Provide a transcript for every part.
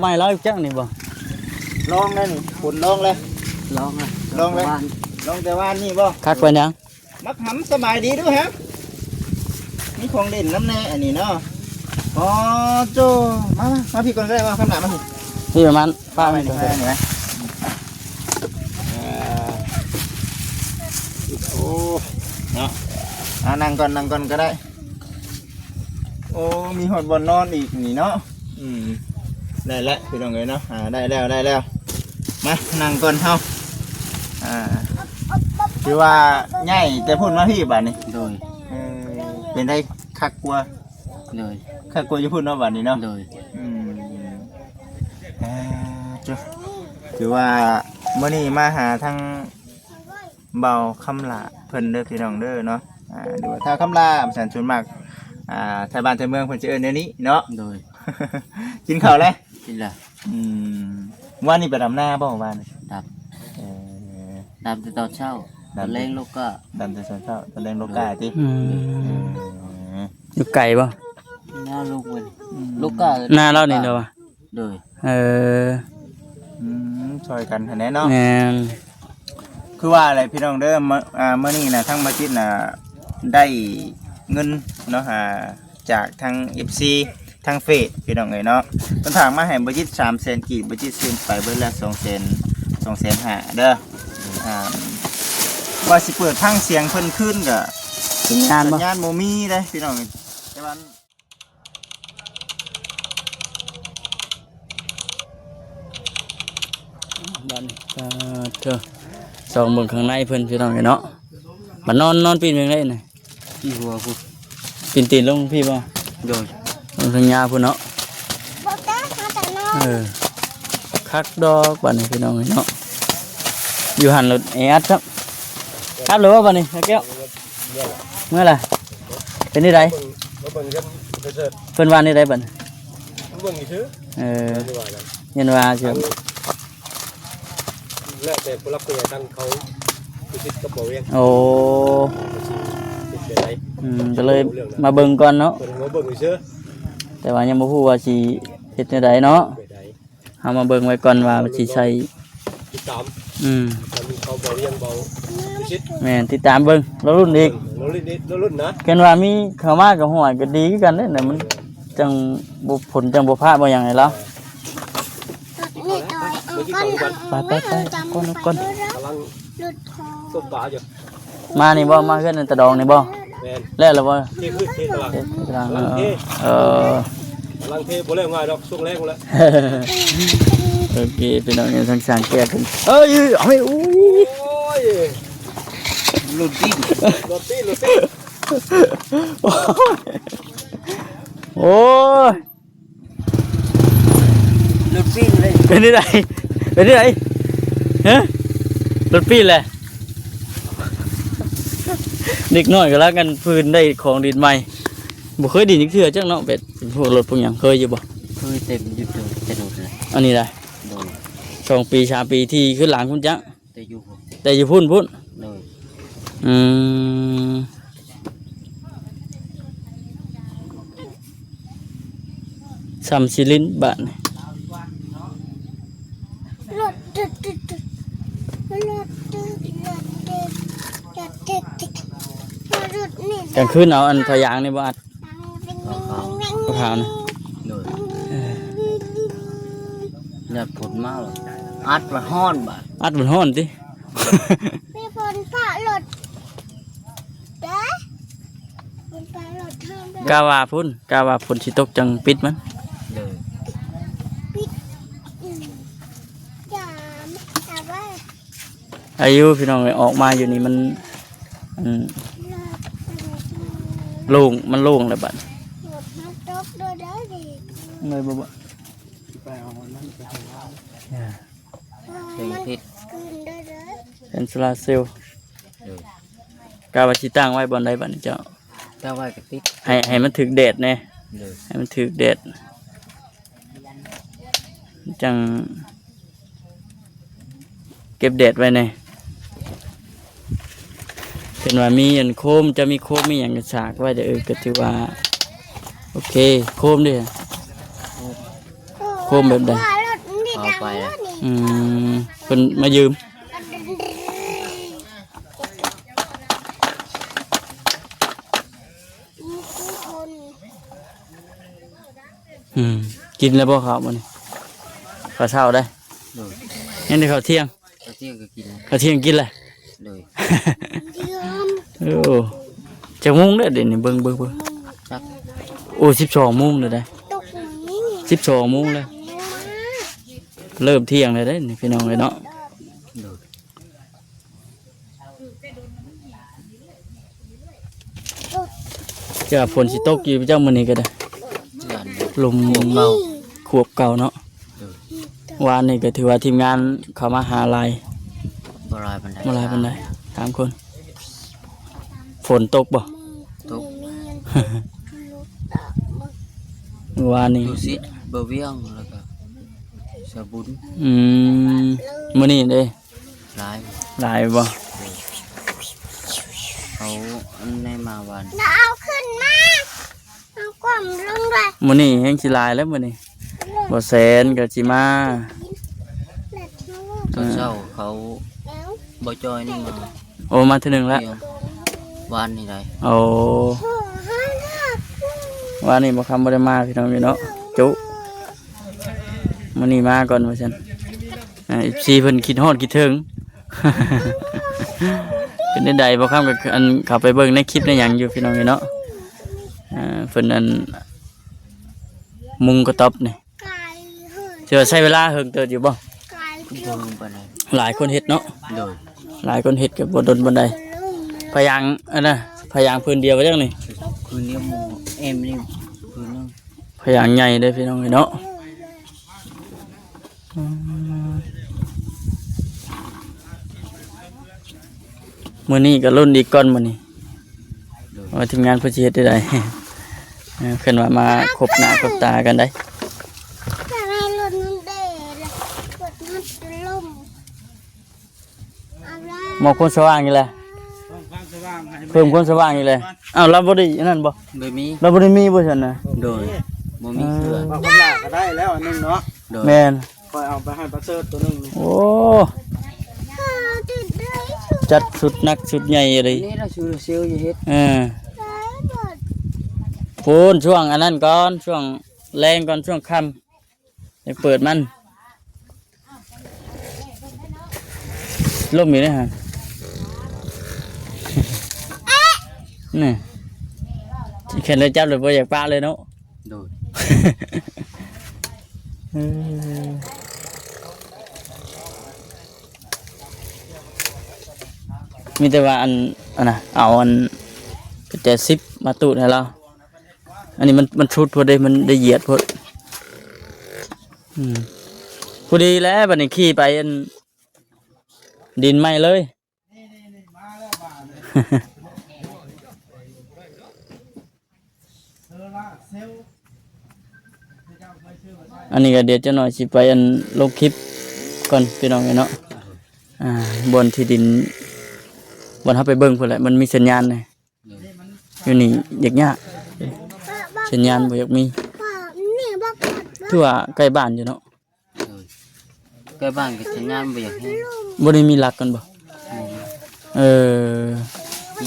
ໄມ້ລາວຈັກນີ້ບໍ່? ລອງແລ້ວນີ້ ຝົນລອງແລ້ວ ລອງແລ້ວ ລອງແລ້ວ ລອງແຕ່ວານນີ້ບໍ່? ຄັກປານຫຍັງ? ບັກຫຳ ສະບາຍດີດູຮະ ມີຂອງຫຼິ້ນນຳແດ່ອັນນີ້ເນາະ. ອໍ ໂຈ້ ມາ ມາ ມາພີ້ກ່ອນກໍໄດ້ ມາຂ້າງໜ້າມາພີ້ ນີ້ປະມານ ມາໄວ້ນີ້ ມາໄວ້ນີ້ນະ. ເອີ ໂອ້ ເນາະ ອ່າ ນັ່ງກ່ອນ ນັ່ງກ່ອນກໍໄດ້. ໂອ້ ມີຮອດບ່ອນນອນອີກນີ້ເນາະ. ອືມ ໄດ້ແລ້ວພີ່ນ້ອງເອີຍເນາະ. ອ່າ ໄດ້ແລ້ວ ໄດ້ແລ້ວ ມານັ່ງກ່ອນເຮົາ. ອ່າ ຖືວ່າໃຫຍ່ແຕ່ພຸ້ນມາພີ້ບາດນີ້. ໂດຍ ເອີ ເປັນໄດ ຄັກກວ່າ? ໂດຍ ຄັກກວ່າຢູ່ພຸ້ນເນາະບາດນີ້ເນາະ. ໂດຍ ອືມ ອ່າ ຖືວ່າມື້ນີ້ມາຫາທາງ ບ່າວຄຳຫຼ້າເພິ່ນເດີພີ່ນ້ອງເດີເນາະ. ອ່າ ຫຼືວ່າທ້າວຄຳຫຼ້າ ປະຊາຊົນສ່ວນມາກ ອ່າ ໄທບ້ານໄທເມືອງເພິ່ນຈະເອີ້ນແນວນີ້ເນາະ. ໂດຍ ກິນເຂົ້າແລ້ວ? ກິນແລ້ວ. ອືມ ວານນີ້ໄປດຳນາບໍ່ວານນີ້? ດຳ ເອີ ດຳແຕ່ຕອນເຊົ້າ ດຳແຕ່ຕອນແລງລົກກ້າ ດຳແຕ່ຕອນເຊົ້າ ຕອນແລງລົກກ້າຕິ. ອືມ ເອີ ຢູ່ໄກບໍ່? ນາລູກເພິ່ນ ອືມ ລົກກ້າ ນາລາວນີ້ເດີ. ໂດຍ ເອີ ອືມ ຊ່ອຍກັນຫັ້ນແຫຼະເນາະ. ແມ່ນ ຄືວ່າແຫຼະພີ່ນ້ອງເດີ ມື້ ອ່າ ມື້ນີ້ນະ ທາງບໍ່ຈິດນະ ໄດ້ເງິນເນາະ ອ່າ ຈາກທາງເອັຟຊີ ທາງເຟສພີ່ນ້ອງເອີຍເນາະ. ເພິ່ນຝາກມາໃຫ້ບໍ່ຈິດສາມແສນກີບ ບໍ່ຈິດເຊັນໄປເບິດແລ້ວສອງແສນ ສອງແສນຫ້າເດີ. ອ່າ ວ່າຊິເປີດຟັງສຽງເພິ່ນຄືນກະ ສັນຍານບໍ່ ສັນຍານບໍ່ມີເດ້ພີ່ນ້ອງເອີຍ. ແຕ່ວ່າ ບາດນີ້ ປາດເທີ ສ່ອງເບິ່ງຂ້າງໃນເພິ່ນພີ່ນ້ອງເອີຍເນາະ. ບາດນອນ ນອນປີນເບິ່ງໄດ້ນະ ປີນຫົວພຸ້ນ ປີນຕີນລົງພີ້ບໍ່? ໂດຍ ລົງທາງຍາພຸ້ນເນາະ. ເອີ ຄັກດອກບາດນີ້ພີ່ນ້ອງເອີຍເນາະ. ຢູ່ຫັ້ນລົດແອອັດຄັບ ຄັບເລີຍບໍ່ບາດນີ້ ແກ້ວ? ເມື່ອລະ ເປັນຈັ່ງໃດ? ມາເບິ່ງກັນ ເພິ່ນວ່າແນວໃດບັດ? ມາເບິ່ງຊື່ ເອີ ເພິ່ນວ່ານະ ເຫັນວ່າຊິ ອັນ ແລ້ວແຕ່ຜູ້ຫຼັກຜູ້ໃຫຍ່ທາງເຂົາ ຜູ້ຕິດກັບບໍ່ວຽງ. ໂອ້ ເປັນຈັ່ງໃດ? ອືມ ກໍເລີຍມາເບິ່ງກ່ອນເນາະ ເພິ່ນມາເບິ່ງຊື່ ແຕ່ວ່າຍັງບໍ່ຮູ້ວ່າຊິເຮັດແນວໃດເນາະ. ເຮົາມາເບິ່ງໄວ້ກ່ອນວ່າມັນຊິໃຊ້ ຕິດຕາມ ອືມ ແລ້ວມີເຂົາບໍ່ວຽງ ບໍ່ພິຊິດ ແມ່ນ ຕິດຕາມເບິ່ງ ລໍລຸ້ນອີກ ລໍລຸ້ນອີກ ລໍລຸ້ນນະ. ຄັນວ່າມີເຂົ້າມາກໍຫ້ວຍກໍດີຄືກັນເດ້ ມັນຈັ່ງບໍ່ ຝົນຈັ່ງບໍ່ພະບໍ່ຫຍັງໃຫ້ລາວ. ໄປ ໄປ ໄປ ກ່ອນ ກ່ອນ ກ່ອນ ກຳລັງຕົ້ມປາຢູ່. ມານີ້ບໍ່? ມາເຮືອນຕາດອງນີ້ບໍ່? ແມ່ນ ແລ້ວລະບໍ່? ເທພື້ນ ເທຕະຫຼາງ ເທຕະຫຼາງ ເອີ ເອີ ກຳລັງເທ ບໍ່ແລ້ວງ່າຍດອກ ຊ່ວງແລງພຸ້ນແຫຼະ. ໂອເຄ ພີ່ນ້ອງ ທາງຊ່າງແກ້ວເພິ່ນ ເອີຍ ເອົາໄວ້ ໂອ້ຍ ໂອ້ຍ ຫຼຸດຕີນ ຫຼຸດຕີນ ຫຼຸດຕີນ ໂອ້ຍ ລົດປີ້ນເລີຍ ເປັນຈັ່ງໃດ? ເປັນຈັ່ງໃດ? ຮະ? ລົດປີ້ນແຫຼະ. ເດັກນ້ອຍກໍລາກັນ ເພິ່ນໄດ້ຂອງຫຼິ້ນໃໝ່ ບໍ່ເຄີຍຫຼິ້ນຈັກເທື່ອຈັກເນາະ. ແບບເປັນພວກລົດພວກຫຍັງ ເຄີຍຢູ່ບໍ່? ເຄີຍ ແຕ່ຢູ່ແຕ່ລົດແຫຼະ. ອັນນີ້ລະ? ໂດຍ ສອງປີ ສາມປີ ທີ່ຂຶ້ນຫຼັງພຸ້ນຈັກ. ແຕ່ຢູ່ພຸ້ນ ແຕ່ຢູ່ພຸ້ນ ພຸ້ນ ໂດຍ ອືມ ຊ່ຳຊິຫຼິ້ນບາດນີ້ ລົດຕຶດໆ ລົດຕຶດໆ ລົດຕຶດໆ ລົດຕຶດໆ ລົດນີ້ ກາງຄືນເອົາອັນຜ້າຢາງນີ້ບໍ່ອັດ? ຂາວໆນະ ໂດຍ ເອີ ຍາດຝົນມາ ອັດມັນຮ້ອນບາດ ອັດມັນຮ້ອນຕິ ມີຝົນຟ້າລົດເດ້ ຝົນຟ້າລົດເຮົາເດ້ ກະວ່າພຸ້ນ ກະວ່າຝົນຊິຕົກຈັ່ງປິດມັນ ໂດຍ ປິດ ອືມ ຢ່າ ຢ່າໄວ້ ອາຍຸ ພີ່ນ້ອງເອີຍ ອອກມາຢູ່ນີ້ມັນ ອັນ ໂລ່ງ ມັນໂລ່ງແລ້ວບາດນີ້ ເອີ ບໍ່ ບໍ່ ແສງອາທິດ ແຜ່ນໂຊລາເຊວ ເອີ ກະວ່າຊິຕັ້ງໄວ້ບ່ອນໃດບາດນີ້ເຈົ້າ? ຕັ້ງໄວ້ກະຕິດ ໃຫ້ ໃຫ້ມັນຖືກແດດແດ່ ເອີ ໃຫ້ມັນຖືກແດດ ຈັ່ງເກັບແດດໄວ້ແດ່ ເຫັນວ່າມີອັນໂຄມ ຈະມີໂຄມມີຫຍັງກະສາກໄວ້ເດີ ເອີ ກະຖືວ່າໂອເຄ. ໂຄມເດ ໂຄມ ໂຄມແບບໃດ? ເອົາໄປ ອືມ ເພິ່ນມາຢືມ. ອືມ ກິນແລ້ວບໍ່ເຂົ້າມື້ນີ້? ເຂົ້າເຊົ້າໄດ໋. ໂດຍ ຍັງແຕ່ເຂົ້າທ່ຽງ. ເຂົ້າທ່ຽງກໍກິນ. ເຂົ້າທ່ຽງກິນແລ້ວ. ໂດຍ ໂອ້ ຈັກໂມງແລ້ວເດນີ້? ເບິ່ງ ເບິ່ງ ເບິ່ງ ຈັກ ໂອ້ ສິບສອງໂມງແລ້ວໄດ໋. ສິບສອງໂມງແລ້ວ ເລີ່ມທ່ຽງແລ້ວເດ້ນີ້ ພີ່ນ້ອງເອີຍເນາະ. ໂດຍ ຈະຝົນຊິຕົກຢູ່ເຈົ້າ ມື້ນີ້ກໍໄດ້ ຢ້ານ ລົມ ຂວບເກົ່າ ຂວບເກົ່າເນາະ. ໂດຍ ວານນີ້ກໍຖືວ່າທີມງານເຂົ້າມາຫາຫຼາຍ ບໍ່ຫຼາຍປານໃດ ບໍ່ຫຼາຍປານໃດ ສາມຄົນ. ຝົນຕົກບໍ່? ຕົກ ວານນີ້ ດູສິດ ບໍ່ວຽງ ແລ້ວກໍສະບຸນ. ອືມ ມື້ນີ້ເດ້ ຫຼາຍ ຫຼາຍບໍ່? ເຂົາອັນໃດມາວານ ເອົາຂຶ້ນມາ ເອົາກວມລົງໄດ້. ມື້ນີ້ແຮງຊິຫຼາຍແລ້ວມື້ນີ້ ບໍ່ແສນກໍຊິມາ. ຕອນເຊົ້າເຂົາບໍ່ຈ່ອຍນີ້ມາ. ໂອ້ ມາເທື່ອໜຶ່ງແລ້ວ ວານນີ້ໄດ໋. ໂອ້ ວານນີ້ບໍ່ຄຳບໍ່ໄດ້ມາ ພີ່ນ້ອງເອີຍເນາະ. ຈຸ ມື້ນີ້ມາກ່ອນວ່າຊັ້ນ. ອ່າ ເອັຟຊີ ເພິ່ນຄິດຮອດຄິດເຖິງ ເປັນແນວໃດບໍ່ຄຳກໍ ອັນ ເຂົ້າໄປເບິ່ງໃນຄລິບໃນຫຍັງຢູ່ ພີ່ນ້ອງເອີຍເນາະ. ອ່າ ເພິ່ນ ອັນ ມຸງກະຕ໊ອບນີ້ ຖືວ່າໃຊ້ເວລາເຫິງເຕີບຢູ່ບໍ່? ເຖິງປານໃດ ຫຼາຍຄົນເຮັດເນາະ. ໂດຍ ຫຼາຍຄົນເຮັດກໍບໍ່ດົນປານໃດ. ພະຍາງ ອັນນະ ພະຍາງພື້ນດຽວວ່າຈັ່ງນີ້ ພື້ນດຽວໝູ່ແອມນີ້ ພື້ນໜຶ່ງ ພະຍາງໃຫຍ່ເດ້ ພີ່ນ້ອງເອີຍເນາະ. ອືມ ມື້ນີ້ກໍລຸ້ນອີກກ່ອນມື້ນີ້ ໂດຍ ວ່າທີມງານເພິ່ນຊິເຮັດແນວໃດ. ເອີ ເພິ່ນວ່າມາພົບໜ້າພົບຕາກັນໄດ໋. ຢາກໃຫ້ລົດມັນເດ ລົດມັນລົມ. ມອບຄວາມສະຫວ່າງອີກແລ້ວ ເພີ່ມຄວາມສະຫວ່າງອີກແລ້ວ. ອ້າວ ລາວບໍ່ໄດ້ອັນນັ້ນບໍ່? ບໍ່ມີ ລາວບໍ່ໄດ້ມີບໍ່ຊັ້ນນະ? ໂດຍ ບໍ່ມີເຄື່ອງ. ເອີ ມອບຄວາມສະຫວ່າງກໍໄດ້ແລ້ວອັນໜຶ່ງເນາະ. ໂດຍ ແມ່ນ ຂ້ອຍເອົາໄປໃຫ້ປະເສີດຕົວໜຶ່ງນີ້. ໂອ້ ຈັດຊຸດໜັກຊຸດໃຫຍ່ອີ່ຫຼີ. ນີ້ລະຊູເຊວຢູ່ເຮັດ. ເອີ ພຸ້ນ ຊ່ວງອັນນັ້ນກ່ອນ ຊ່ວງແລງກ່ອນ ຊ່ວງຄ່ຳ ຢາກເປີດມັນ. ລົມອີກແລ້ວຫັ້ນ ນີ້ ແຄ່ໄດ້ຈັບແລ້ວບໍ່ຢາກປະເລີຍເນາະ. ໂດຍ ເອີ ມີແຕ່ວ່າອັນ ອັນນະ ເອົາອັນກະແຈສິບມາຕູດໃຫ້ລາວ. ອັນນີ້ມັນ ມັນຊຸດໂພດເດ້ ມັນໄດ້ຢຽດໂພດ. ອືມ ພໍດີແລ້ວ ບັດນີ້ຂີ່ໄປອັນດິນໃໝ່ເລີຍ. ອັນນີ້ກໍດຽວຈັກໜ້ອຍຊິໄປອັນລົງຄລິບກ່ອນ ພີ່ນ້ອງເອີຍເນາະ. ອ່າ ບ່ອນທີ່ດິນ ບ່ອນເຮົາໄປເບິ່ງພຸ້ນແຫຼະ ມັນມີສັນຍານແດ່. ໂດຍ ຢູ່ນີ້ຢາກຍາກ ສັນຍານບໍ່ຢາກມີ. ຖືວ່າໃກ້ບ້ານຢູ່ເນາະ. ໂດຍ ໃກ້ບ້ານກໍສັນຍານບໍ່ຢາກແຮງ. ບໍ່ໄດ້ມີຫຼັກກັນບໍ່? ບໍ່ມີ. ເອີ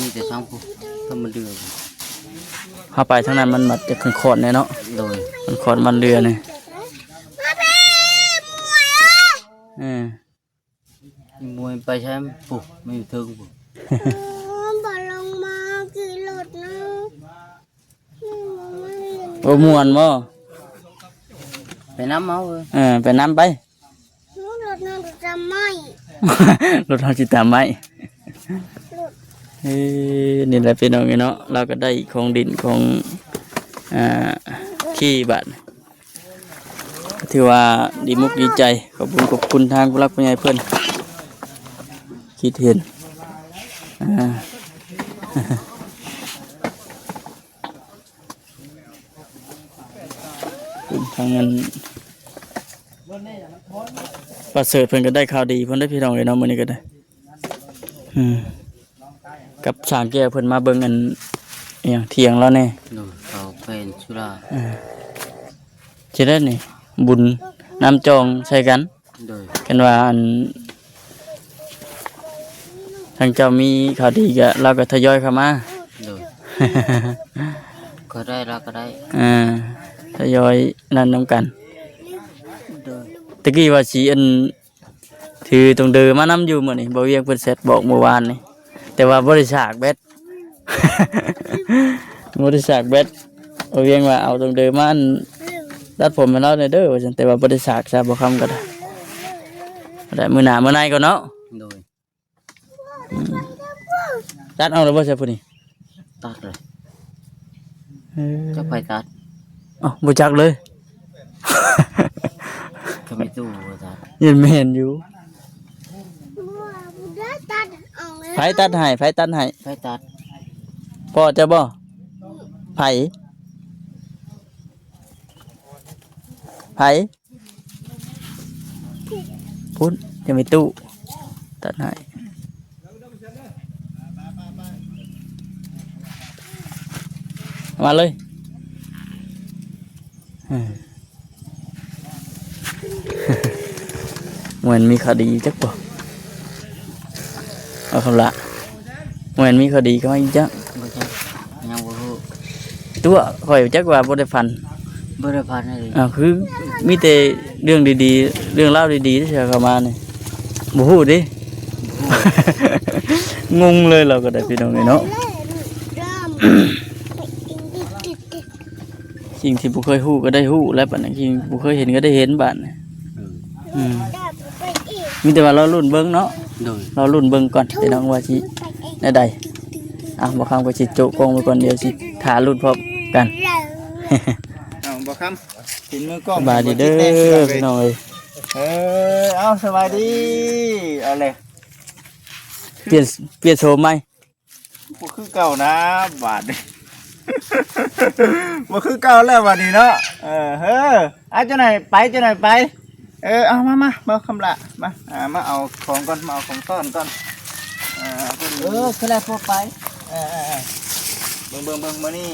ມີແຕ່ທາງພຸ້ນ ທາງມັນເດືອ. ເຮົາໄປທາງນັ້ນມັນມັດຈະຄອນໆແດ່ເນາະ. ໂດຍ ມັນຄອນມັນເດືອນີ້. ເອີ ມວຍໄປໃສພຸ້ນ ມາຢູ່ເທິງພຸ້ນ. ເອີ ບໍ່ລົງມາຂີ່ລົດນະ. ໂອ້ ມ່ວນບໍ່? ໄປນຳເອົາເອີຍ. ເອີ ໄປນຳໄປ. ລົດເຮົາຊິຕາມໄໝ້ ລົດເຮົາຊິຕາມໄໝ້. ເອີ ນີ້ແຫຼະພີ່ນ້ອງເອີຍເນາະ ລາວກໍໄດ້ຂອງດິນຂອງ ອ່າ ທີ່ບາດ ຖືວ່າດີມຸກດີໃຈ. ຂອບຄຸນ ຂອບຄຸນທາງຜູ້ຫຼັກຜູ້ໃຫຍ່ເພິ່ນຄິດເຫັນ ອ່າ ທາງນັ້ນປະເສີດເພິ່ນກໍໄດ້ຂ່າວດີເພິ່ນໄດ້ພີ່ນ້ອງເອີຍເນາະ ມື້ນີ້ກໍໄດ້. ອືມ ກັບຊ່າງແກ້ວເພິ່ນມາເບິ່ງອັນ ອີຫຍັງ ຖຽງລາວແດ່. ໂດຍ ເຂົາແຂວນສຸລາ. ເອີ ຊິໄດ້ນີ້ ບຸນ ນຳຈອງໃສ່ກັນ. ໂດຍ ຄັນວ່າອັນ ທາງເຈົ້າມີຂ່າວດີກໍ ລາວກໍທະຍອຍເຂົ້າມາ. ໂດຍ ຂ້ອຍໄດ້ ລາວກໍໄດ້. ເອີ ທະຍອຍນັ້ນນຳກັນ. ໂດຍ ຕະກີ້ວ່າຊິອັນ ຖືຕົງເດີມານຳຢູ່ມື້ນີ້ ບ່າວວຽງເພິ່ນແຊັດບອກມື້ວານນີ້ ແຕ່ວ່າບໍ່ໄດ້ສາກແບັດ ບໍ່ໄດ້ສາກແບັດ. ບ່າວວຽງວ່າເອົາຕົງເດີມາອັນ ຕັດຜົມໃຫ້ລາວແດ່ເດີວ່າຊັ້ນ ແຕ່ວ່າບໍ່ໄດ້ສາກຊະ ບໍ່ຄຳກໍໄດ້ ໄດ້ມື້ໜ້າມື້ໃນກ່ອນເນາະ. ໂດຍ ອືມ ຕັດເອົາແລ້ວບໍ່ຊະຜູ້ນີ້? ຕັດເລີຍ. ເອີ ຈັກໃຜຕັດ? ເອົ້າ ບໍ່ຈັກເລີຍ ກໍມີຕູ້ຕັດ. ຍັງແມ່ນຢູ່. ໃຜຕັດໃຫ້? ໃຜຕັດໃຫ້? ໃຜຕັດ? ພໍ່ເຈົ້າບໍ່? ໃຜ? ໃຜ? ພຸ້ນ ຍັງມີຕູ້ຕັດໃຫ້ ມາເລີຍ. ເອີ ແມ່ນມີຄະດີຈັກບໍ່? ເອົາຄຳລະ ແມ່ນມີຄະດີເຂົ້າມາອີກຈັກ? ບໍ່ຈັກ ຍັງບໍ່ຮູ້. ຕົວະ ຂ້ອຍຈັກວ່າບໍ່ໄດ້ຝັນ. ບໍ່ໄດ້ຝັນເລີຍ. ອ້າວ ຄືມີແຕ່ເລື່ອງດີໆ ເລື່ອງລາວດີໆ ທີ່ເຂົ້າມານີ້ ບໍ່ຮູ້ເດ້. ບໍ່ຮູ້ ງົງເລີຍ ລາວກໍໄດ້ ພີ່ນ້ອງເອີຍເນາະ. ສິ່ງທີ່ບໍ່ເຄີຍຮູ້ກໍໄດ້ຮູ້ແລ້ວ ບາດນີ້ ສິ່ງບໍ່ເຄີຍເຫັນກໍໄດ້ເຫັນບາດນີ້. ເອີ ອືມ ມີແຕ່ວ່າລໍລຸ້ນເບິ່ງເນາະ. ໂດຍ ລໍລຸ້ນເບິ່ງກ່ອນ ພີ່ນ້ອງ ວ່າຊິແນວໃດ. ອ່ະ ບ່າວຄຳກໍຊິໂຈະກ້ອງໄວ້ກ່ອນ ດຽວຊິຖ້າລຸ້ນພ້ອມກັນ. ເອົາ ບ່າວຄຳ ເປັນມືກ້ອງ ສະບາຍດີເດີ ພີ່ນ້ອງເອີຍ. ເອີ ເອົາ ສະບາຍດີ. ເອົາເລີຍ ປ່ຽນ ປ່ຽນໂສມໃໝ່. ບໍ່ຄືເກົ່ານະບາດນີ້ ບໍ່ຄືເກົ່າແລ້ວບາດນີ້ເນາະ. ເອີ ເຮີ ອາ ເຈົ້າໜ້ອຍໄປ ເຈົ້າໜ້ອຍໄປ. ເອີ ເອົາ ມາ ມາ ມາຄຳລະ ມາ ອ່າ ມາເອົາຂອງກ່ອນ ມາເອົາຂອງຕ້ອນກ່ອນ. ເອີ ຄືແລ້ວພໍໄປ. ເອີ ເອີ ເອີ ເບິ່ງ ເບິ່ງ ເບິ່ງ ມື້ນີ້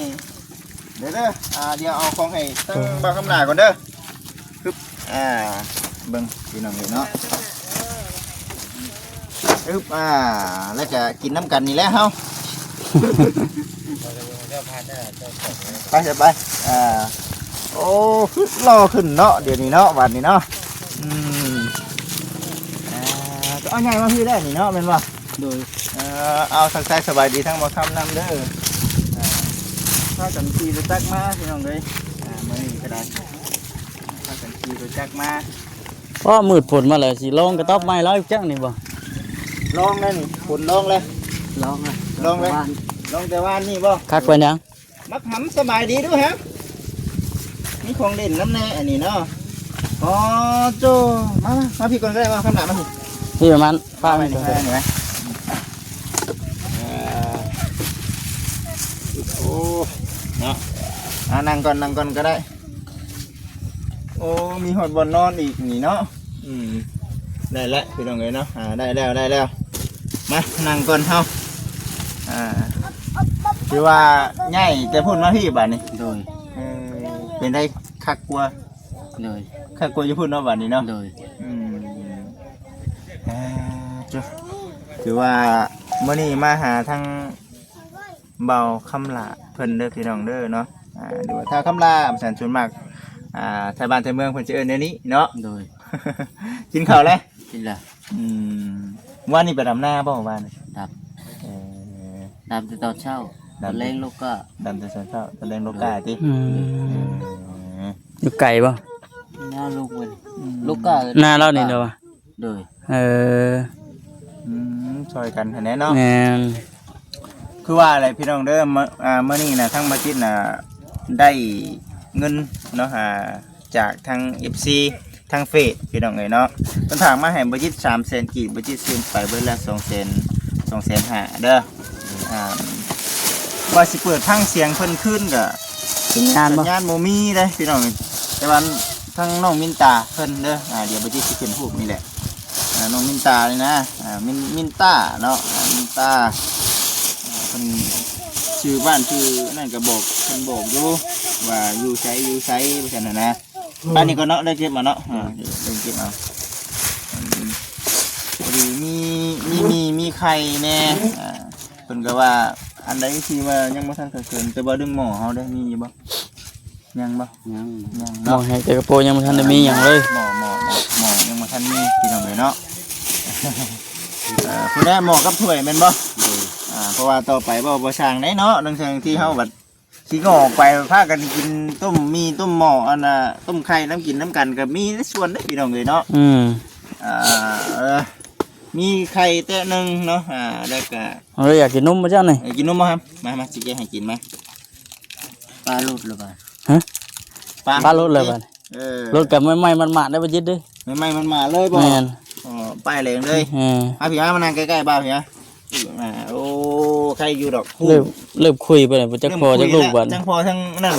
ເດີ ເດີ ອ່າ ດຽວເອົາຂອງໃຫ້ທາງບ່າວຄຳຫຼ້າກ່ອນເດີ. ຮຶບ ອ່າ ເບິ່ງພີ່ນ້ອງເອີຍເນາະ. ຮຶບ ອ່າ ແລ້ວກະກິນນຳກັນນີ້ແຫຼະເຮົາ. ໄປ ໄປ ໄປ ອ່າ ໂອ້ ຄືຫຼໍ່ຂຶ້ນເນາະ ດຽວນີ້ເນາະ ບາດນີ້ເນາະ. ອືມ ອ່າ ເອົາໃຫຍ່ມາພີ້ແລ້ວນີ້ເນາະ ແມ່ນບໍ່? ໂດຍ ເອີ ເອົາ ທັກທາຍສະບາຍດີທາງບ່າວຄຳນຳເດີ. ອ່າ ພາກັນຂີ່ລົດຈັກມາພີ່ນ້ອງເອີຍ. ອ່າ ມື້ນີ້ກໍໄດ້ ພາກັນຂີ່ລົດຈັກມາ. ພໍມືດຝົນມາແລ້ວ ຊິລອງກະຕອບໃໝ່ລາວຈັກນີ້ບໍ່? ລອງແລ້ວນີ້ ຝົນລອງແລ້ວ. ລອງແລ້ວ ລອງແລ້ວ ແຕ່ວານ ລອງແຕ່ວານນີ້ບໍ່? ຄັກປານຫຍັງ? ບັກຫຳ ສະບາຍດີດູແຮະ ມີຂອງຫຼິ້ນນຳແດ່ອັນນີ້ເນາະ. ອໍ ໂຈ້ ມາ ມາ ມາພີ້ກ່ອນກໍໄດ້ ມາຂ້າງໜ້າມາພີ້. ນີ້ປະມານ ມາໄວ້ນີ້ ມາໄວ້ນີ້ໄວ້. ເອີ ໂອ້ ເນາະ ອ່າ ນັ່ງກ່ອນ ນັ່ງກ່ອນກໍໄດ້. ໂອ້ ມີຮອດບ່ອນນອນອີກນີ້ເນາະ. ອືມ ໄດ້ແລ້ວພີ່ນ້ອງເອີຍເນາະ. ອ່າ ໄດ້ແລ້ວ ໄດ້ແລ້ວ ມານັ່ງກ່ອນເຮົາ. ອ່າ ຖືວ່າໃຫຍ່ແຕ່ພຸ້ນມາພີ້ບາດນີ້. ໂດຍ ເອີ ເປັນໄດ້ຄັກກວ່າ. ໂດຍ ຄັກກວ່າຢູ່ພຸ້ນເນາະບາດນີ້ເນາະ. ໂດຍ ອືມ ອ່າ ເຈົ້າ ຖືວ່າມື້ນີ້ມາຫາທາງ ບ່າວຄຳຫຼ້າເພິ່ນເດີພີ່ນ້ອງເດີເນາະ. ອ່າ ຫຼືວ່າທ້າວຄຳຫຼ້າວ່າຊັ້ນ ສ່ວນມາກ ອ່າ ໄທບ້ານໄທເມືອງເພິ່ນຈະເອີ້ນແນວນີ້ເນາະ. ໂດຍ ກິນເຂົ້າແລ້ວ? ກິນແລ້ວ. ອືມ ວານນີ້ໄປດຳນາບໍ່ວານນີ້? ດຳ. ເອີ ດຳແຕ່ຕອນເຊົ້າ ດຳແລງລົກກ້າ. ດຳແຕ່ຕອນເຊົ້າ ຕອນແລງລົກກ້າຕິ? ອືມ ເອີ ຢູ່ໄກບໍ່? ນາລູກເພິ່ນ ອືມ ລົກກ້າ ນາລາວນີ້ເດີວ່າ. ໂດຍ ເອີ ອືມ ຊ່ອຍກັນຫັ້ນແຫຼະເນາະ. ແມ່ນ ຄືວ່າແຫຼະພີ່ນ້ອງເດີ ມື້ ອ່າ ມື້ນີ້ນະ ທາງບ່າວຈິດນະ ໄດ້ເງິນເນາະ ອ່າ ຈາກທາງເອັຟຊີ ທາງເຟສພີ່ນ້ອງເອີຍເນາະ. ເພິ່ນຝາກມາໃຫ້ບ່າວຈິດສາມແສນກີບ ບ່າວຈິດເຊັນໄປເບິດແລ້ວສອງແສນ ສອງແສນຫ້າເດີ. ອ່າ ວ່າຊິເປີດຟັງສຽງເພິ່ນຄືນກະ ສັນຍານບໍ່ ສັນຍານບໍ່ມີເດ້ພີ່ນ້ອງ. ແຕ່ວ່າທາງນ້ອງມິນຕາເພິ່ນເດີ ອ່າ ດຽວບ່າວຈິດຊິຂຶ້ນຮູບນີ້ແຫຼະ. ອ່າ ນ້ອງມິນຕານີ້ນະ ອ່າ ມິນ ມິນຕາເນາະ ອ່າ ມິນຕາ ອ່າ ເພິ່ນ ຊື່ບ້ານຊື່ນັ້ນກໍບອກ ເພິ່ນບອກຢູ່ວ່າຢູ່ໃສ ຢູ່ໃສ ວ່າຊັ້ນນະ. ອັນນີ້ກໍເນາະ ໄດ້ເກັບມາເນາະ ອ່າ ໄດ້ເກັບເອົາ ພໍດີມີ ມີໝີ່ ມີໄຂ່ແດ່ ອ່າ ເພິ່ນກໍວ່າ ອັນໃດທີ່ວ່າຍັງບໍ່ທັນຂາດເຂີນ ແຕ່ວ່າເລື່ອງໝໍ້ເຮົາເດ້ ມີຢູ່ບໍ່? ຍັງບໍ່? ຍັງ ຍັງ ໝໍ້ ເນາະ ແຮງແຕ່ກະໂປຍັງບໍ່ທັນໄດ້ມີຫຍັງເລີຍ ໝໍ້ ໝໍ້ ໝໍ້ ໝໍ້ຍັງບໍ່ທັນມີ ພີ່ນ້ອງເອີຍເນາະ ເອີ ຜູ້ໃດໝໍ້ກັບຖ້ວຍແມ່ນບໍ່? ໂດຍ ອ່າ ເພາະວ່າຕໍ່ໄປບໍ່ ບໍ່ຊ່າງໄດ້ເນາະ ທັງທີ່ເຮົາບັດ ຊິງອອກໄປພາກັນກິນຕົ້ມໝີ່ຕົ້ມໝໍ້ ອັນນ່າ ຕົ້ມໄຂ່ນຳກິນນຳກັນກໍມີໃນສວນເດ້ ພີ່ນ້ອງເອີຍເນາະ ອືມ ອ່າ ເອີ ມີໄຂ່ແຕະໜຶ່ງເນາະ ອ່າ ແລ້ວກໍ ເອີ ຢາກກິນນົມບໍ່ເຈົ້ານີ້? ເອີ ກິນນົມບໍ່? ມາ ມາ ຊິແກະໃຫ້ກິນ ມາ ປາຫຼຸດແລ້ວບາດ ຮະ? ປາ ປາຫຼຸດແລ້ວບາດ ເອີ ຫຼຸດກັບໃໝ່ໆ ໝາດໆ ໄດ້ບໍ່ຈິດເດ້ ໃໝ່ໆ ໝາດໆ ເລີຍບໍ່? ແມ່ນ ອໍ ປ້າຍແດງເລີຍ ເອີ ມາພີ່ ມາ ມານັ່ງໃກ້ໆ ບ່າວພີ່ ມາ ອ່າ ໂອ້ ໄຄຢູ່ດອກ ເລີ່ມ ເລີ່ມຄຸຍໄປແລ້ວ ບໍ່ຈັກພໍ່ຈັກລູກບາດ ທັງພໍ່ທັງນັ້ນ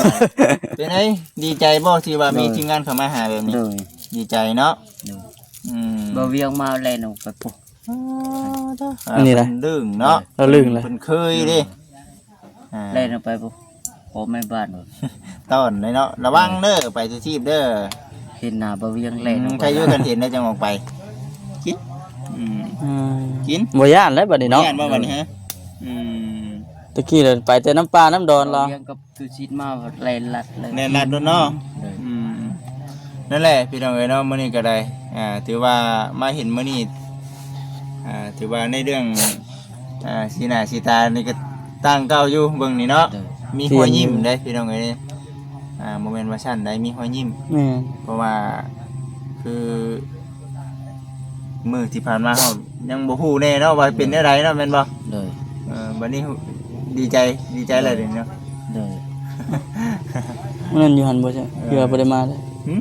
ເປັນໄງ ດີໃຈບໍ່ທີ່ວ່າມີ ໂດຍ ທີມງານເຂົ້າມາຫາແບບນີ້? ໂດຍ ດີໃຈເນາະ ໂດຍ ອືມ ບ່າວວຽງມາແລ່ນອອກໄປພຸ້ນ ອໍ ອັນນີ້ນະ ເພິ່ນລຶ້ງເນາະ ລາວລຶ້ງແລ້ວ ເພິ່ນເຄີຍເດ້ ອ່າ ແລ່ນອອກໄປພຸ້ນ ພໍ່ແມ່ບ້ານ ຕ້ອນເລີຍເນາະ ລະວັງເດີ ໄປສູ່ທີບເດີ ເຫັນໜ້າບ່າວວຽງແລ່ນອອກໄປ ອືມ ໃຄຢູ່ກັນເຫັນແລ້ວຈັ່ງອອກໄປ ກິນ ອືມ ອືມ ກິນ ບໍ່ຢ້ານແລ້ວບາດນີ້ເນາະ ບໍ່ຢ້ານບໍ່ບາດນີ້ຮະ? ອືມ ຕະກີ້ລະໄປແຕ່ນຳປ່ານຳດອນລາວ ບ່າວວຽງກັບ ສຸຊິດມາແລ່ນລັດເລີຍ ແລ່ນລັດໂລດເນາະ ໂດຍ ອືມ ນັ້ນແຫຼະພີ່ນ້ອງເອີຍເນາະ ມື້ນີ້ກໍໄດ້ ອ່າ ຖືວ່າມາເຫັນມື້ນີ້ ອ່າ ຖືວ່າໃນເລື່ອງ ອ່າ ສີໜ້າສີຕານີ້ກໍຕ່າງເກົ່າຢູ່ ເບິ່ງນີ້ເນາະ ໂດຍ ມີຮອຍຍິ້ມເດ້ພີ່ນ້ອງເອີຍ ອ່າ ບໍ່ແມ່ນວ່າຊັ້ນໃດ ມີຮອຍຍິ້ມ ແມ່ນ ເພາະວ່າຄື ມື້ທີ່ຜ່ານມາເຮົາຍັງບໍ່ຮູ້ແນ່ເນາະວ່າເປັນແນວໃດເນາະ ແມ່ນບໍ່? ໂດຍ ເອີ ບັດນີ້ຮູ້ ດີໃຈ ດີໃຈແລ້ວເດເນາະ ໂດຍ ມື້ນັ້ນຢູ່ຫັ້ນບໍ່? ເອີ ຄືວ່າບໍ່ໄດ້ມາເລີຍ ຫືມ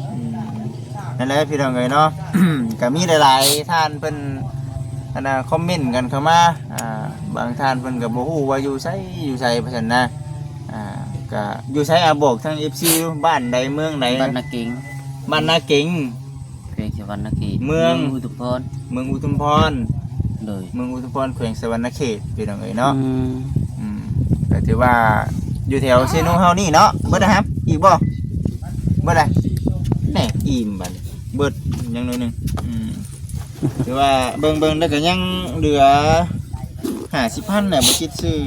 ອືມ ນັ້ນແຫຼະພີ່ນ້ອງເອີຍເນາະ ກໍມີຫຼາຍໆທ່ານເພິ່ນ ອັນນ່າ ຄອມເມັນກັນເຂົ້າມາ ອ່າ ບາງທ່ານເພິ່ນກໍບໍ່ຮູ້ວ່າຢູ່ໃສ ຢູ່ໃສ ວ່າຊັ້ນນະ ອ່າ ກໍຢູ່ໃສ ອ່າ ບອກທາງເອັຟຊີ ຢູ່ບ້ານໃດ ເມືອງໃດ? ບ້ານນາເກັງ ບ້ານນາເກັງ ແຂວງສະຫວັນນະເຂດ ເມືອງ ເມືອງອຸທຸມພອນ ເມືອງອຸທຸມພອນ ໂດຍ ເມືອງອຸທຸມພອນ ແຂວງສະຫວັນນະເຂດ ພີ່ນ້ອງເອີຍເນາະ ອືມ ອືມ ກໍຖືວ່າຢູ່ແຖວເຊໂນເຮົານີ້ເນາະ ເບິດແລ້ວຫະ ອີກບໍ່? ເບິດແລ້ວ ແນ່ ອີ່ມບັດນີ້ ເບິດ ຍັງໜ້ອຍໜຶ່ງ ອືມ ຖືວ່າເບິ່ງໆ ແລ້ວກໍຍັງເຫຼືອຫ້າສິບພັນແຫຼະ ບໍ່ຈິດຊື້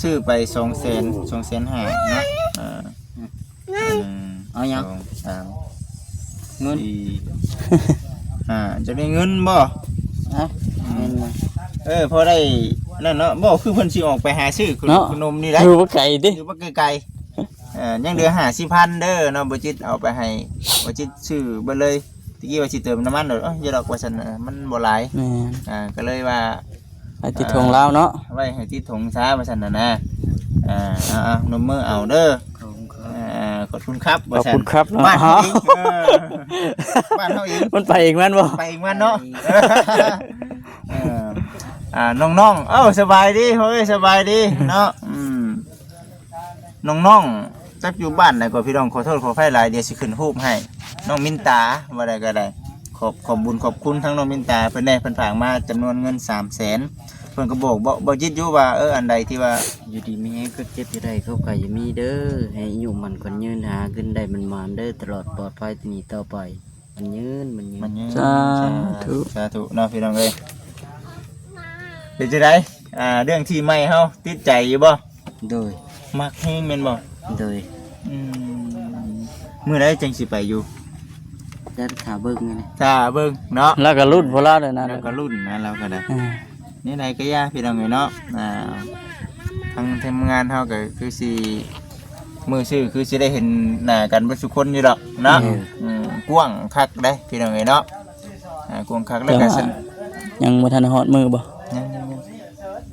ຊື້ໄປສອງແສນ ສອງແສນຫ້າເນາະ ອ່າ ອືມ ເອົາຫຍັງ? ສອງ ສາມ ເງິນ ສີ່ ຫ້າ ຈະໄດ້ເງິນບໍ່? ຮະ? ອືມ ເງິນບໍ່? ເອີ ພໍໄດ້ນັ້ນເນາະ ບໍ່ ຄືເພິ່ນຊິອອກໄປຫາຊື້ ເນາະ ຂະໜົມນີ້ໄດ໋ ຢູ່ບໍ່ໄກຕິ ຢູ່ບໍ່ໄກໆ ເອີ ຍັງເຫຼືອຫ້າສິບພັນເດີເນາະ ບໍ່ຈິດເອົາໄປໃຫ້ ບໍ່ຈິດຊື້ເບິດເລີຍ ຕະກີ້ວ່າຊິເຕີມນ້ຳມັນໂດດ ເອີ ຢ່າດອກວ່າຊັ້ນ ມັນບໍ່ຫຼາຍ ແມ່ນ ອ່າ ກໍເລີຍວ່າ ໄປຕິດຖົງລາວເນາະ ອ່າ ໄວ້ໃຫ້ຕິດຖົງຊາວ່າຊັ້ນນະນະ ອ່າ ເອົາໆ ນົມມືເອົາເດີ ຂອບຄຸນຄັບ ອ່າ ຂອບຄຸນຄັບ ຂອບຄຸນຄັບເນາະ ບ້ານເຮົາເອງ ເອີ ບ້ານເຮົາເອງ ມັນໄປເອງມັນບໍ່? ໄປເອງມັນເນາະ ເອີ ອ່າ ນ້ອງໆ ເອົ້າ ສະບາຍດີ ເຮີ້ຍ ສະບາຍດີເນາະ ອືມ ນ້ອງໆ ຈັກຢູ່ບ້ານໃດກໍ ພີ່ນ້ອງ ຂໍໂທດຂໍອະໄພຫຼາຍ ດຽວຊິຂຶ້ນຮູບໃຫ້ ນ້ອງມິນຕາ ວ່າໄດ້ກໍໄດ້ ຂອບ ຂອບບຸນຂອບຄຸນທາງນ້ອງມິນຕາເພິ່ນແດ່ ເພິ່ນຝາກມາຈຳນວນເງິນສາມແສນ ເພິ່ນກໍບອກ ບໍ່ ບໍ່ຈິດຢູ່ວ່າ ເອີ ອັນໃດທີ່ວ່າ ຢູ່ດີມີແຮງ ຄວາມເຈັບຢ່າໄດ້ ຄວາມໄຂ້ຢ່າມີເດີ ໃຫ້ອາຍຸໝັ້ນຂວັນຍືນ ຫາເງິນໄດ້ໝານໆເດີ ຕະຫຼອດປອດໄພ ແຕ່ນີ້ຕໍ່ໄປ ໝັ້ນຍືນ ໝັ້ນຍືນ ໝັ້ນຍືນ ສາທຸ ສາທຸເນາະ ພີ່ນ້ອງເອີຍ ເປັນຈັ່ງໃດ ອ່າ ເລື່ອງທີ່ໃໝ່ເຮົາຕິດໃຈຢູ່ບໍ່? ໂດຍ ມັກແຮງແມ່ນບໍ່? ໂດຍ ອືມ ມື້ໃດຈັ່ງຊິໄປຢູ່? ຈັກຖ້າເບິ່ງນີ້ ຖ້າເບິ່ງເນາະ ລາວກໍລຸ້ນພວກລາວເດ້ນະ ລາວກໍລຸ້ນນະ ລາວກໍໄດ້ ອືມ ແນວໃດກໍຢ່າ ພີ່ນ້ອງເອີຍເນາະ ອ່າ ທາງທີມງານເຮົາກໍຄືຊິ ມື້ຊື່ຄືຊິໄດ້ເຫັນໜ້າກັນເບິດສູ່ຄົນຢູ່ດອກເນາະ ແມ່ນ ອືມ ກວ້າງຄັກເດ້ ພີ່ນ້ອງເອີຍເນາະ ອ່າ ກວ້າງຄັກ ແລ້ວກໍ ແຕ່ວ່າ ຍັງບໍ່ທັນຮອດມື້ບໍ່? ຍັງ ຍັງ ຍັງ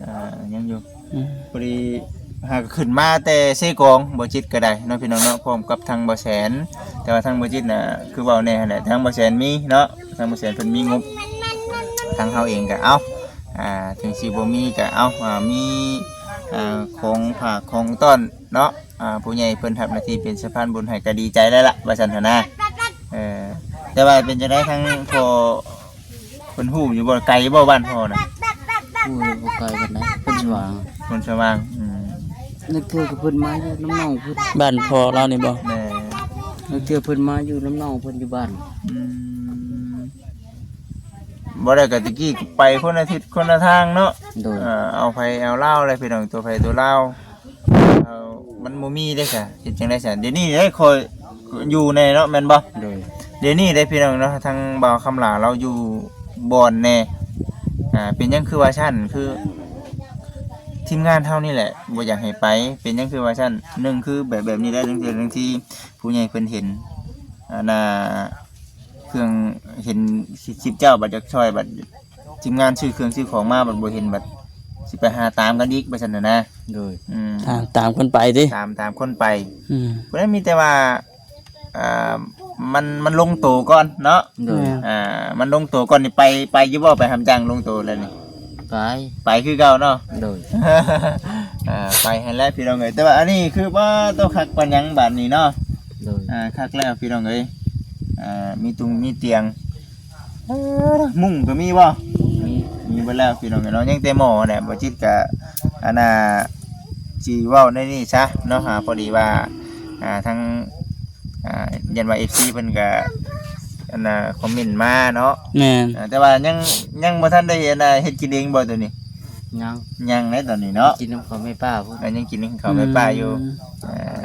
ອ່າ ຍັງຢູ່ ອືມ ພໍດີຫາກຂຶ້ນມາແຕ່ເຊກອງ ບໍ່ຈິດກໍໄດ້ເນາະ ພີ່ນ້ອງເນາະ ພ້ອມກັບທາງບໍ່ແສນ ແຕ່ວ່າທາງບໍ່ຈິດນະ ຄືເວົ້າແນ່ຫັ້ນແຫຼະ ທາງບໍ່ແສນມີເນາະ ທາງບໍ່ແສນເພິ່ນມີງົບ ທາງເຮົາເອງກໍເອົາ ອ່າ ເຖິງຊິບໍ່ມີກໍເອົາ ອ່າ ມີ ອ່າ ຂອງຝາກຂອງຕ້ອນເນາະ ອ່າ ຜູ້ໃຫຍ່ເພິ່ນຮັບໜ້າທີ່ເປັນສະພານບຸນໃຫ້ກໍດີໃຈແລ້ວລະ ວ່າຊັ້ນຫັ້ນນະ ເອີ ແຕ່ວ່າເປັນຈັ່ງໃດທາງພໍ່ ເພິ່ນຮູ້ຢູ່ບໍ່? ໄກບໍ່ບ້ານພໍ່ນະ? ຮູ້ຢູ່ ບໍ່ໄກປານໃດ ໂພນສະຫວ່າງ ໂພນສະຫວ່າງ ອືມ ນັກເທື່ອກໍເພິ່ນມາຢູ່ນຳນ້ອງເພິ່ນ ບ້ານພໍ່ລາວນີ້ບໍ່? ແມ່ນ. ນັກເທື່ອເພິ່ນມາຢູ່ນຳນ້ອງເພິ່ນຢູ່ບ້ານ. ອືມ ບໍ່ໄດ້ກໍຕະກີ້ໄປຄົນລະທິດຄົນລະທາງເນາະ. ໂດຍ. ເອີ ເອົາໃຜເອົາລາວແຫຼະພີ່ນ້ອງ ຕົວໃຜຕົວລາວ. ເອົາ ມັນບໍ່ມີເດ້ຊະ ເຮັດຈັ່ງໃດຊະ? ດຽວນີ້ເດ້ ຂ້ອຍຢູ່ແນ່ເນາະ ແມ່ນບໍ່? ໂດຍ. ດຽວນີ້ເດ້ພີ່ນ້ອງເນາະ ທາງບ່າວຄຳຫຼ້າລາວຢູ່ບ່ອນແນ່. ອ່າ ເປັນຫຍັງຄືວ່າຊັ້ນ? ຄືທີມງານເຮົານີ້ແຫຼະບໍ່ຢາກໃຫ້ໄປ. ເປັນຫຍັງຄືວ່າຊັ້ນ? ໜຶ່ງຄືແບບ ແບບນີ້ແຫຼະ ບາງເທື່ອບາງທີຜູ້ໃຫຍ່ເພິ່ນເຫັນ ອັນນ່າ ເຄື່ອງ ເຫັນຄລິບເຈົ້າ ບັດຢາກຊ່ອຍ ບັດທີມງານຊື້ເຄື່ອງຊື້ຂອງມາ ບັດບໍ່ເຫັນ ບັດຊິໄປຫາຕາມກັນອີກ ວ່າຊັ້ນນະ. ໂດຍ. ອືມ ຕາມ ຕາມຄົນໄປຕິ? ຕາມ ຕາມຄົນໄປ. ອືມ ເພາະນັ້ນມີແຕ່ວ່າ ອ່າ ມັນ ມັນລົງໂຕກ່ອນເນາະ. ໂດຍ. ແມ່ນ. ອ່າ ມັນລົງໂຕກ່ອນນີ້ ໄປ ໄປຢູ່ບໍ່? ໄປຮັບຈ້າງລົງໂຕແລ້ວນີ້? ໄປ ໄປຄືເກົ່າເນາະ. ໂດຍ. ອ່າ ໄປຫັ້ນແຫຼະພີ່ນ້ອງເອີຍ. ແຕ່ວ່າອັນນີ້ຄື ປ້າ ໂຕຄັກປານຫຍັງບາດນີ້ເນາະ. ໂດຍ. ອ່າ ຄັກແລ້ວພີ່ນ້ອງເອີຍ. ອ່າ ມີຕຸງມີຕຽງ. ເອີ ມຸ້ງກໍມີບໍ່? ມີ ມີເບິດແລ້ວພີ່ນ້ອງເອີຍເນາະ. ຍັງແຕ່ໝໍ້ແຫຼະ ບໍ່ຈິດກະ ອັນນ່າ ຊິເວົ້າໃນນີ້ຊະເນາະ. ອ່າ ພໍດີວ່າ ອ່າ ທາງ ອ່າ ຢ້ານວ່າເອັຟຊີເພິ່ນກະ ອັນນ່າ ຄອມເມັນມາເນາະ. ແມ່ນ. ອ່າ ແຕ່ວ່າຍັງ ຍັງບໍ່ທັນໄດ້ ອັນນ່າ ເຮັດກິນເອງບໍ່ໂຕນີ້? ຍັງ ຍັງເດ້ຕອນນີ້ເນາະ. ກິນນຳເຂົາແມ່ປ້າພຸ້ນ. ອ່າ ຍັງກິນນຳເຂົາແມ່ປ້າຢູ່. ອືມ ອ່າ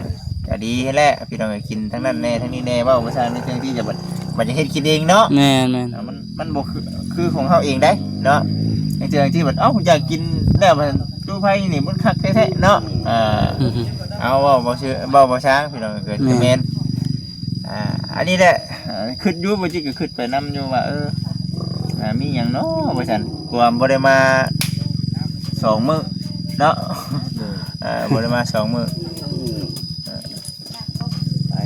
ກະດີຫັ້ນແຫຼະພີ່ນ້ອງເອີຍ ກິນທັງນັ້ນແດ່ທັງນີ້ແດ່ ເວົ້າພາສາໃນເທິງທີ່ຈະບັດ ບັດຈະເຮັດກິນເອງເນາະ. ແມ່ນໆ. ອ່າ ມັນ ມັນບໍ່ຄື ຄືຂອງເຮົາເອງໄດເນາະ. ໃນເທິງທີ່ບັດ ເອົ້າ ຢາກກິນແລ້ວ ມັນຕູ້ໄຟນີ້ມັນຄັກແທ້ໆເນາະ. ອ່າ ເອົາ ເວົ້າບໍ່ຊື່ ເວົ້າບໍ່ຊ້າງພີ່ນ້ອງເອີຍ ແມ່ນ ແມ່ນ. ອ່າ ອັນນີ້ແຫຼະ ອ່າ ຄິດຢູ່ ບໍ່ຈິດກໍຄິດໄປນຳຢູ່ວ່າ ເອີ ອ່າ ມີຫຍັງເນາະວ່າຊັ້ນ ກວມບໍ່ໄດ້ມາສອງມື້ເນາະ. ເອີ ບໍ່ໄດ້ມາສອງມື້ ເອີ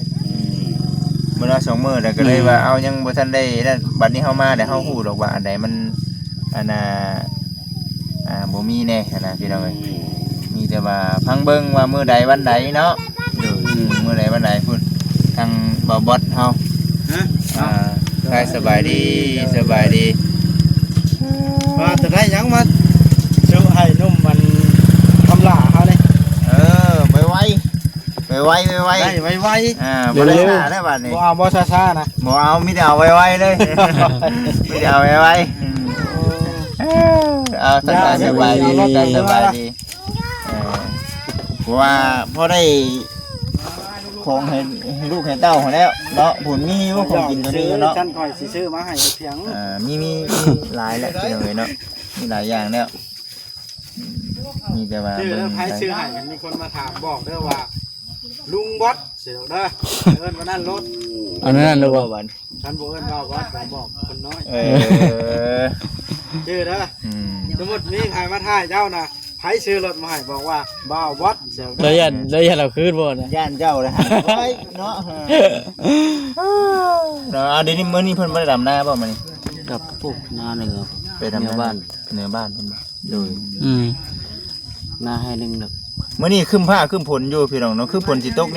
ບໍ່ໄດ້ມາສອງມື້ ແລ້ວກໍເລີຍວ່າ ອືມ ເອົາ ຍັງບໍ່ທັນໄດ້ນັ້ນ. ບັດນີ້ເຮົາມາແລ້ວ ເຮົາຮູ້ດອກວ່າອັນໃດມັນ ອັນນ່າ ອ່າ ບໍ່ມີແນ່ຫັ້ນນະພີ່ນ້ອງເອີຍ. ມີແຕ່ວ່າຟັງເບິ່ງວ່າມື້ໃດວັນໃດເນາະ. ໂດຍ. ອືມ ມື້ໃດວັນໃດພຸ້ນ ທາງບ່າວບອດເຮົາ. ຮະ? ອ່າ ສະບາຍດີ ສະບາຍດີ. ວ່າຈະໄດ້ຫຍັງມາຊື້ໃຫ້ໜຸ່ມອັນຄຳຫຼ້າເຮົານີ້? ເອີ ໄວໆ ໄວໆ ໄວໆ ໄດ້ໄວໆ. ອ່າ ບໍ່ໄດ້ຊ້າແລ້ວບາດນີ້ ບໍ່ເອົາບໍ່ຊ້າໆນະ ບໍ່ເອົາ ມີແຕ່ເອົາໄວໆເລີຍ ມີແຕ່ເອົາໄວໆ. ອືມ ເອີ ເອົາ ສະບາຍດີ ສະບາຍດີ ເອີ ເພາະວ່າພໍໄດ້ຂອງໃຫ້ ໃຫ້ລູກໃຫ້ເຕົ້າຫັ້ນແຫຼະເນາະ. ຜູ້ມີຢູ່ຂອງກິນກໍມີຢູ່ເນາະ ຊັ້ນຂ້ອຍຊິຊື້ມາໃຫ້ພຽງ. ເອີ ມີ ມີ ມີຫຼາຍແຫຼະພີ່ນ້ອງເອີຍເນາະ ມີຫຼາຍຢ່າງແລ້ວ. ອືມ ມີແຕ່ວ່າ ຊື່ເດີ ເບິ່ງ ໃຜຊື້ໃຫ້ ມີຄົນມາຖາມບອກເດີວ່າ ລຸງບອດ ຊິດອກເດີ ເອີ້ນວ່ານັ້ນໂລດ. ອັນນັ້ນໂລດບໍ່? ຄັນບໍ່ເອີ້ນວ່າບອດ ບອກຄົນນ້ອຍ. ເອີ ຈື່ເດີ. ອືມ ສົມມຸດມີໃຜມາຖ່າຍເຈົ້ານະ ໃຜຊື້ລົດມາໃຫ້ ບອກວ່າບ່າວບອດ ຊິດອກເດີ. ລະຢ້ານ ລະຢ້ານເຮົາຄືນບໍ່ນະ? ຢ້ານເຈົ້າແຫຼະ ໄວ້ເນາະ. ເນາະ ດຽວນີ້ ມື້ນີ້ເພິ່ນບໍ່ໄດ້ດຳນາບໍ່ມື້ນີ້? ກັບພວກນາເໜືອ ໄປດຳນາ ເໜືອບ້ານ ເໜືອບ້ານເພິ່ນບໍ່? ໂດຍ. ອືມ ນາໃຫ້ໜຶ່ງເດີ. ມື້ນີ້ຄຶ້ມຟ້າຄຶ້ມຝົນຢູ່ພີ່ນ້ອງເນາະ ຄືຝົນຊິຕົກ